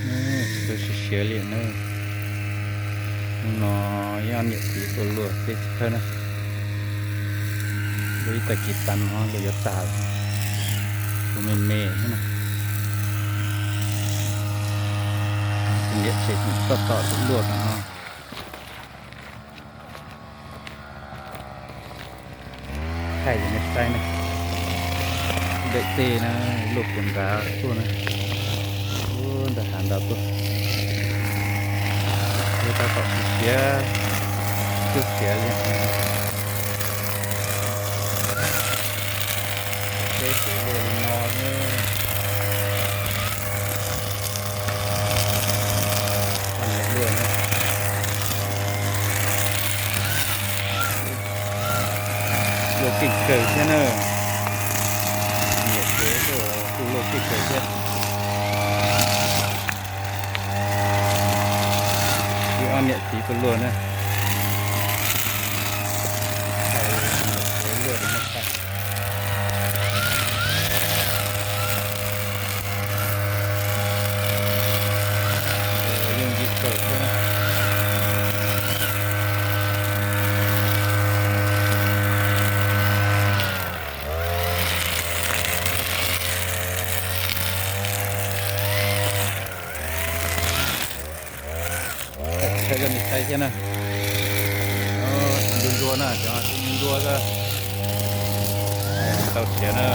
Tsis tau siav siav li na. Hnub no ib ob niam txiv tuaj luaj teb chaws na. Luaj ib tag kis tas no luaj yuav tas, tus me me thiab na. Tus niam tsev tseem toj tom tus luaj tom no. Thaij rau nej saib na. Daim teb na, luaj puag nrad tuaj na. Ub, nrad hav nrad tuaj. Luaj tab tom siav siav, cuab siav li. Teb tsev luaj li no na. Poj niam luaj na. Luaj keej kawg thiab na. Niam tsev tuaj kuj luaj keej kawg thiab. Ib ob niam txiv tuaj luaj na. Niam tsev luaj rau nej saib. Yooj yim kawg thiab na. Thaij rau nej saib thiab na. Ntsuab ntsuab na, cov ntsuab ntsuab xwb. Tau siav na.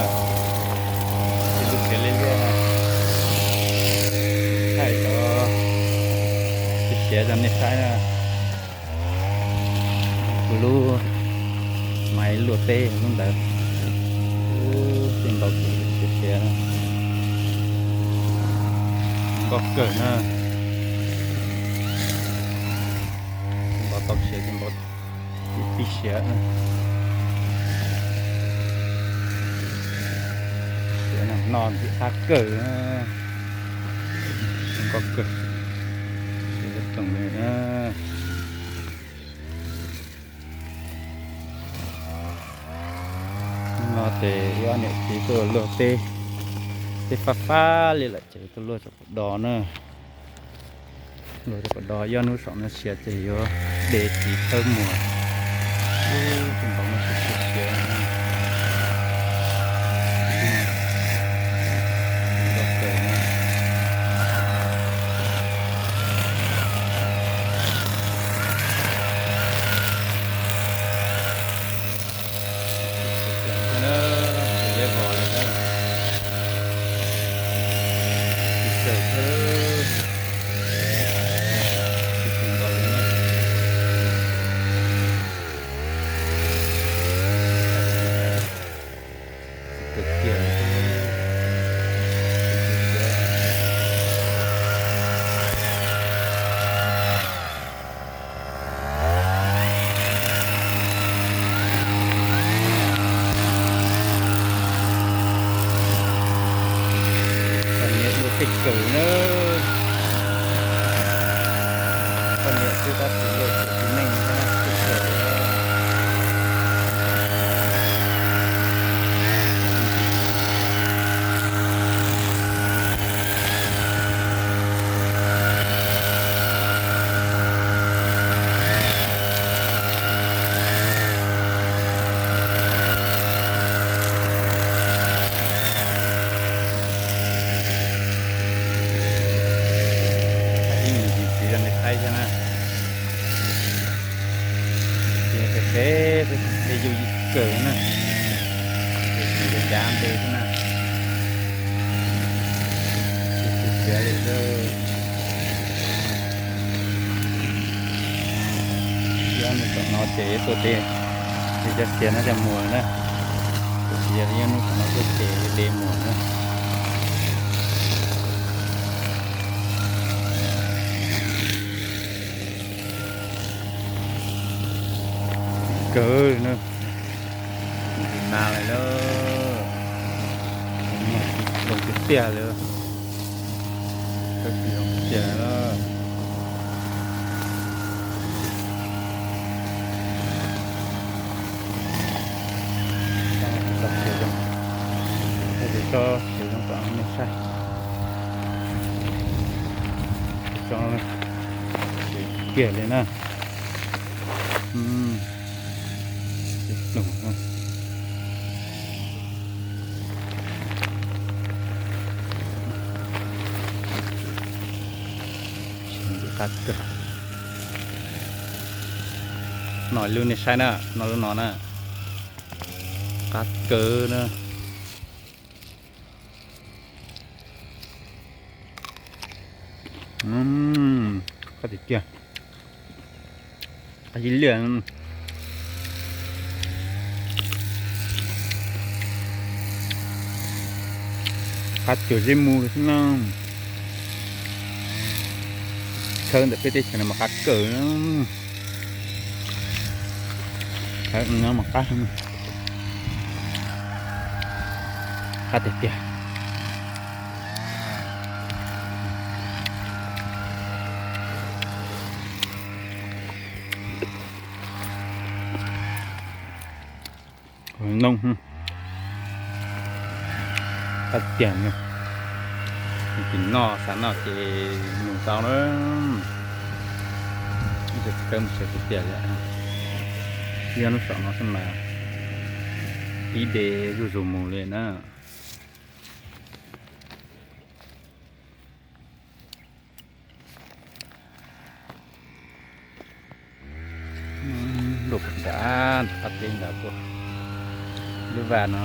Tsis tau siav li luaj na. Thaij cov tsis siav rau nej saib na. Kuv lub maiv luaj teb lub ntawd. Ub, txij npau kuv siav siav na. Nkauj kawg na. Txij npau tau siav, txij npau tib pib siav. Siav no ntxim qab kawg. Nkauj kawg. Siav tsoom na. No ces ib ob niam txiv tuaj luaj teb, teb fab fab li lawm ces tuaj luaj rau pem do na. Luaj rau pem do, ib ob hnub saum no siav ces yuav de txiv thawb muag. Ub, tsis npaum no siav siav siav. Nkauj kawg na. Tsis tau vos li na. Tsis tau thiab. Tsis tau nkaus li na. Kawg kiag li. Poj niam luaj keej kawg na. Poj niam twb tab sis luaj tsis tau neej thiab na, keej kawg li na. Ib me ntsis txiv rau nej saib thiab na. Ces pem pem tej yooj yim kawg na. Ces ncav ncav ntev xwb na. Tsis tau siav li xwb. Ib ob hnub saum no ces tuaj de, ces cov txiv no cov muag na. Tab sis yog ib ob hnub saum no tuaj ces de muag na. Kawg na. Ntxim tas lawm lauj. Zoo tiag tiag li. Kawg zoo tiag lawm. Tso siav zoo, tso siav zoo kom nej saib. Kiag li na. Qab kawg. No lub nej saib na, no lub no na. Qab kawg na. Qab tiag tiag. Qab ib liaj. Qab cuag zeb mu xwb na. Tshawb ntawm peb teb chaws no mas qab kawg. Qab, qab tiag tiag. Noog, qab tiag. Tim noj xav noj ces mus tau na. Ib txhais kawg mus txhais tiag tiag li. Yog lub saum no xwb mas ib de zuj zus mus li na. Luaj puag nrad, nrad qab teb nrad puag. Lub vaj no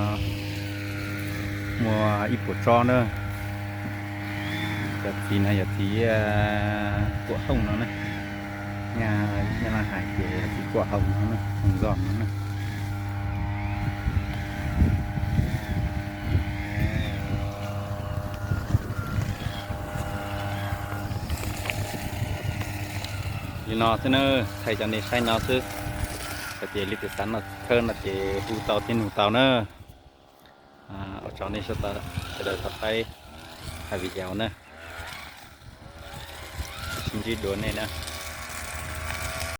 muaj ib puas tsob na. Cov txiv no yog txiv kuam hooj no na. Nyab Laj hais tias yog txiv kuam hooj no na, hooj zog no na. Li no xwb na, thaij cov nej saib no xwb. Yog tias leej twg xav noj thawj no ces hu tau thiab nug tau na. Ua tsaug nej sawv daws tau saib hais video na. Sib ntsib dua nej na.